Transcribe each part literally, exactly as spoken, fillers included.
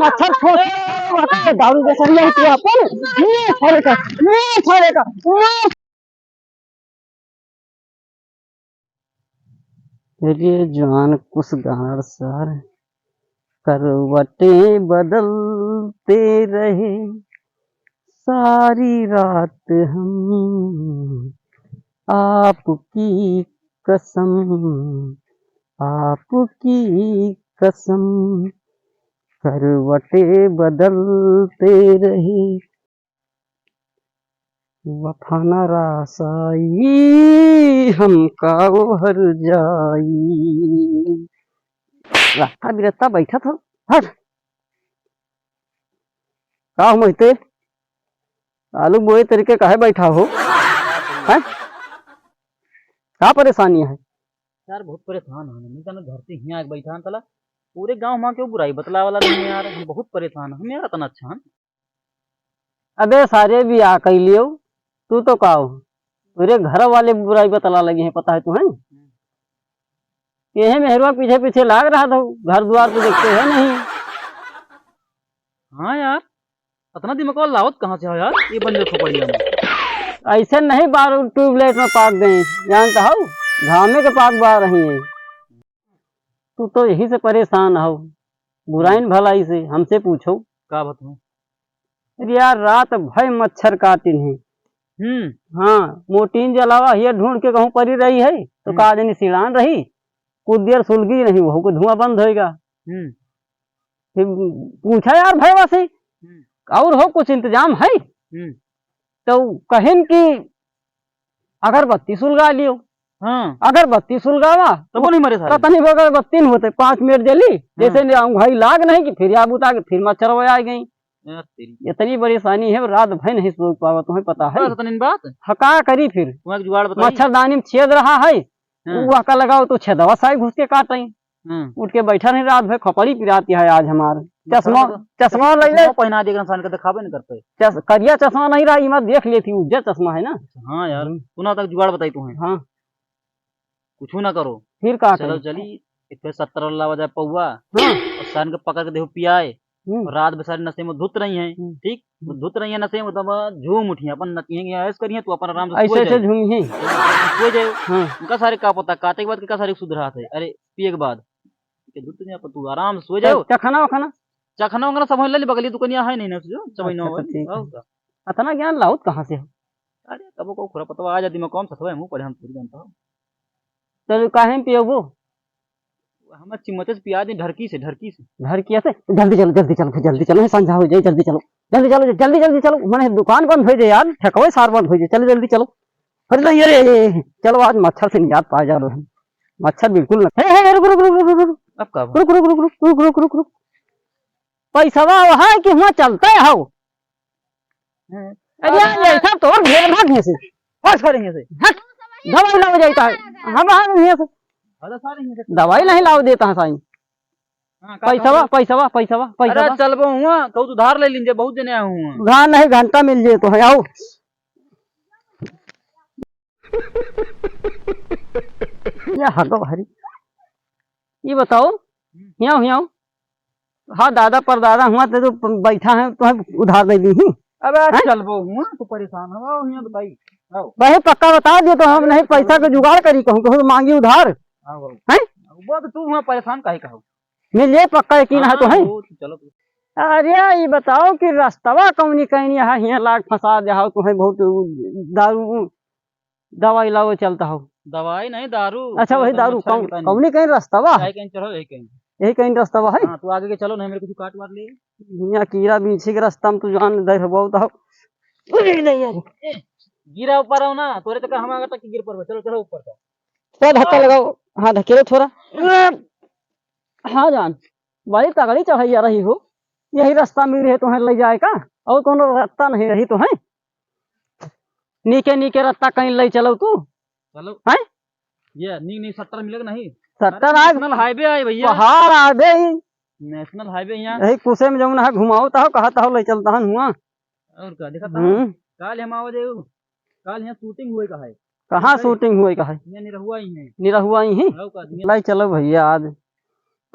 अच्छा, छोड़। दारू बेचनिया है तू अपन। मुँह फोड़े का, मुँह फोड़े का, मुँह। चलिए, जवान कुछ गाड़ सार। करवटें बदलते रहे सारी रात हम, आपकी कसम, आपकी कसम, करवटें बदलते रहे। वफा न रास आई, हमका ओहर जाई। रास्ता बिरस्ता बैठत हो, हट। का हो मोहिते, आलू बोए तरीके काहे बैठा हो, हैं? का परेशानी है? यार, बहुत परेशान हन। नहीं तो मैं घर से हियाँ आके बैठा हन, साला पूरे गाँव मा केहू बुराई बतलावे वाला नहीं है यार। हम बहुत परेशान हन यार, इतना अच्छा हन। अबे सारे, बियाह कइ लियो, तू तो का हो, पूरे घर वाले बुराई बतला लगे हैं, पता है तुहैं? यही मेहरुआ पीछे पीछे लाग रहा था, घर द्वार तो देखते है नहीं। हाँ यार, इतना दिमाग लावत कहाँ से हो यार, ये बंदे खोपड़िया में? ऐसे नहीं बार ट्यूबलाइट में पाक गए, जानता हो, घामे के पाक बार रही है। तू तो यही से परेशान हो, बुराई न भलाई से, हमसे पूछो। का बताऊं? अरे यार, रात भर मच्छर काटिन है। हम्म। हाँ, मोटीन जलावा हिया ढूंढ के कहूँ परी रही है, तो हम्म। का जनी सिड़ान रही, कुछ देर सुलगी नहीं, वहू को धुआं बंद होएगा। हम्म। फिर पूछा यार भैया से, हम्म। और हो कुछ इंतजाम है? हम्म। तो कहिन कि अगरबत्ती सुलगा लियो। हाँ। अगरबत्ती सुलगावा, तबो नहीं मरे सारे। कतनी वो अगरबत्ती न होते, पाँच मिनट जली, हाँ। जैसे ने भाई लाग नहीं कि फिर या बुता के फिर मच्छर हो आ गई। यार तेरी। इतनी परेशानी है, रात भर नहीं सो पावा, तुम्हें पता है? बस इतनी बात? हाँ, का करी फिर? तुम्हें एक जुगाड़ बताई। मच्छरदानी में छेद रहा है, हाँ। वो का लगाओ तो छेदवा साई घुस के काटे। हाँ। उठ के बैठा नहीं, रात भर खपड़ी पिराती है आज हमार। चश्मा, चश्मा चश्मा ले ले। चश्मा पहना दिया, इंसान के दिखावे नहीं करते। चश-, करिया चश्मा नहीं रहा, इमा देख लेती, उज्जर चश्मा है ना। हाँ यार, हम्म। सुना तक जुगाड़ बताई तू है। हाँ। कुछ ना करो। फिर का चलो करी? चली, एक ठे सत्तर वाला लावा जाए पौवा, हाँ। और सान के पकड़ के देखो पियाए। हम्म। और रात में सारे नशे में धुत रही हैं, हम्म। ठीक? वो धुत रही है नशे में, तब झूम उठी, अपन नचिहेंगे, ऐश करिए, तू अपन आराम से ऐसे सोए ऐसे जाए। झूमी है। सोए जाए। हाँ। उनका सारे का पता, काटे के बाद का सारे सुधरात है, अरे, पिए के बाद। के धुत नहीं, अपन तू आराम से सोए जाओ। चखना वखना? चखना वखना सब ले ली, बगली दुकानिया है नहीं ना, जो चबई अच्छा, नौ तो वाली। ठीक है। और का? इतना ज्ञान लाउत कहाँ से हो? अरे, कबो को खुरा पतवा आ जाती, मैं कम सतवा मुँह पड़े, हम थोड़ी जानता हूँ। चलो, काहे में पियोगो? हमें चिमटे से पिया दी, ढरकी से, ढरकी से। ढरकिया से? जल्दी चलो, जल्दी चलो, जल्दी चलो, संझा हो जाए, जल्दी चलो, जल्दी चलो, जल्दी, जल्दी चलो, मने दुकान बंद हो जाए यार, ठेकवे सार बंद हो जाए, चलो जल्दी चलो। अरे नहीं, अरे, अरे, चलो आज मच्छर से निजात पा जा रहे हैं, मच्छर बिल्कुल न। हे, हे, रुक, रुक, रुक। अब का? रुक, रुक, रुक। पैसवा वहाँ है कि हुआँ चलते हो? हैं? अरे यार, अरे, ये सब तोर भेड़ भाग यहाँ से। और सारे यहाँ से। हट, दवाई लावे जाता है। हम आ रहे हैं से। अरे, सारे यहाँ से। दवाई नहीं लावे देता है साईं। हाँ, का पैसवा, कहबो? पैसवा, पैसवा, अरे, पैसवा। चलबो हुआँ, कहूँ तो उधार ले लीजिए, बहुत जने आए हुआँ। उधार नहीं, घंटा मिल जाए तो है, आओ। ये हगो हरी। ये बताओ, हम्म। हियाँ, हियाँ। हाँ, दादा परदादा हुआँ ते तो प-, बैठा है, तो है उधार दे दी ही। अबे हैं? चलबो हुआँ, तू परेशान हो, हियाँ तो भाई। आओ। भाई पक्का बता दियो तो हम आओ, नहीं पैसा चलो। के जुगाड़ करी कहूँ, कहूँ मांगी उधार। आओ, आओ। हैं? वो तो तू हुआँ परेशान काहे का हो? मिल जाए पक्का यकीन है तो हाँ, है। वो तो चलो। अरे, ये बताओ कि रस्तवा कौनी कहीं यहाँ, हियाँ लाग फंसा दे हो, तुम्हें बहुत दारू दवाई लावे चलता हो। दवाई नहीं, दारू। अच्छा, वही दारू। मच्छर कौन, के पानी। कौनी कहीं रस्तवा? यही कहीं चढ़ो, यही कहीं। यही कहीं रस्तवा है? हाँ, तू आगे के चलो, नहीं मेरे कुछ काट वाट ले। यहाँ कीड़ा बीछी के रस्ता में तू जान दे हो, बहुत हो। अरे नहीं यार। ए, गिरा ऊपर हो ना, तोरे तक हम आगे तक गिर पड़बे। चलो, चढ़ो ऊपर तक। तो धक्का लगाओ। हाँ, धकेलो थोड़ा। हाँ जान, बड़ी तगड़ी चढ़ैया रही हो। यही रस्ता मिल रहे तुम्हें ले जाए का, और कोनो रस्ता नहीं रही तुम्हें। नीके नीके रस्ता कहीं ले चलो तू। चलो। हैं? ये नी, नी सत्तर मिलेगा नहीं? सत्तर अरे, आज नेशनल हाईवे आए भैया। पहाड़ आ गए। नेशनल हाईवे यहाँ। यही कुसे में जौन है घुमाओ तो कहता हो ले चलता हन हुआ। और का देखा था? हम्म। काल हम आवा जाऊ। काल यहाँ शूटिंग हुए का है। कहाँ शूटिंग हुए का है? यहाँ निरहुआ ही है। निरहुआ ही है? और का, दुनिया लाई चलो भैया आज।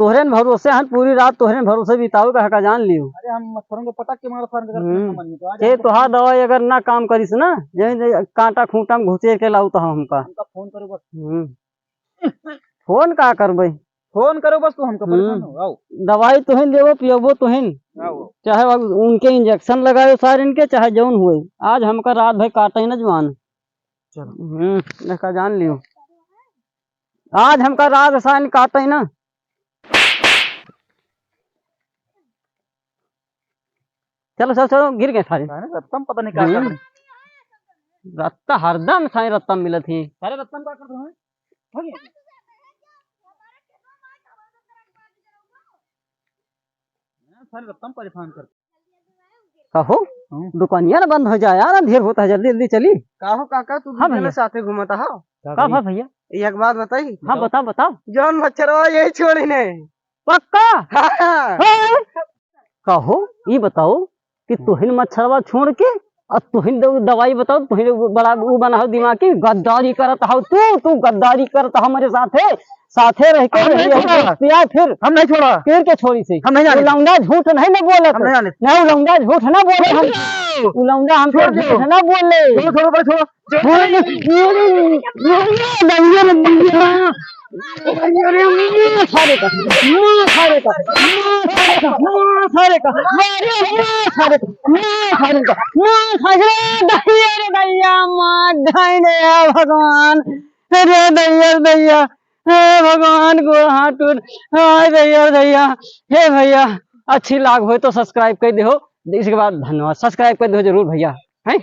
तोहरे न भरोसे हन, पूरी रात तोहरे न भरोसे बिताओ, कहा का जान लियो। अरे हम मच्छरों को पटक के मारो सारन के, अगर हम्म। ना मानिए तो आज ये हमको तोहार दवाई अगर ना काम करिस ना, यही कांटा खूंटा में घुसेर के लाऊ तो हमका। हमका फोन करो बस। हम्म। फोन का करबे? फोन करो बस, तू हमका परेशान हम्म। हो, आओ। दवाई तोहिन देबो, पियबो तोहिन। आओ। चाहे अब उनके इंजेक्शन लगायो सारिन के, चाहे जौन हुए, आज हमका रात भर काटे न जवान। चलो। हम्म, देखा जान लियो। आज हमका रात साइन काटे ना। चलो, चलो, चलो, गिर गए सारे। अरे, रत्तम पता नहीं का हम्म। कर रहे। रत्ता हरदम साइन रत्तम मिलत ही। सारे रत्तम का कर रहे हैं? हो गया? हाँ, सारे रत्तम परेशान कर। कहो, हम्म। दुकानिया ना बंद हो जाए यार, अंधेर होता है, जल्दी जल्दी चली। काहो काका, तू हाँ दूसरे भैया। साथे घूमता हो? का भा भैया? एक बात बताई? हाँ, बताओ। बताओ, बताओ। जौन मच्छरवा यही छोड़ी नहीं। पक्का? हाँ। हाँ। कहो, ई बताओ कि तुहिन मच्छरवा छोड़ के और तुहिन दव-, दवाई बताओ, तुहिन वो बड़ा वो बना हो दिमाग की, गद्दारी करत हो तू, तू गद्दारी करत हो हमरे साथे, साथे रह के हम नहीं रही है छोड़ा। दोस्तिया फिर। हम नहीं छोड़ा। फिर के छोड़ी से? हम नहीं जाने। वो लौंडा झूठ नहीं ना बोलत। हम नहीं जाने। ना, वो लौंडा झूठ ना बोले हम। छोड़ दो। वो लौंडा हमको छोड़ दो। झूठ ना बोले। छोड़ो, छोड़ो, छोड़ो। अरे, अरे, अरे, अरे, अरे, मार सारे का, मार सारे का, मार सारे का, मार सारे का, मार सारे का, मार सारे का, मार सारे का, मार सारे का, मार सारे का, मार सारे का, भगवान। अरे दैया, दैया, हे भगवान, गोड़ हाथ टूट, हाय दैया, दैया, हे भैया, अच्छी लाग होय तो subscribe कर दे हो, इसके बाद धन्यवाद, subscribe कर दे हो जरूर भैया, हैं?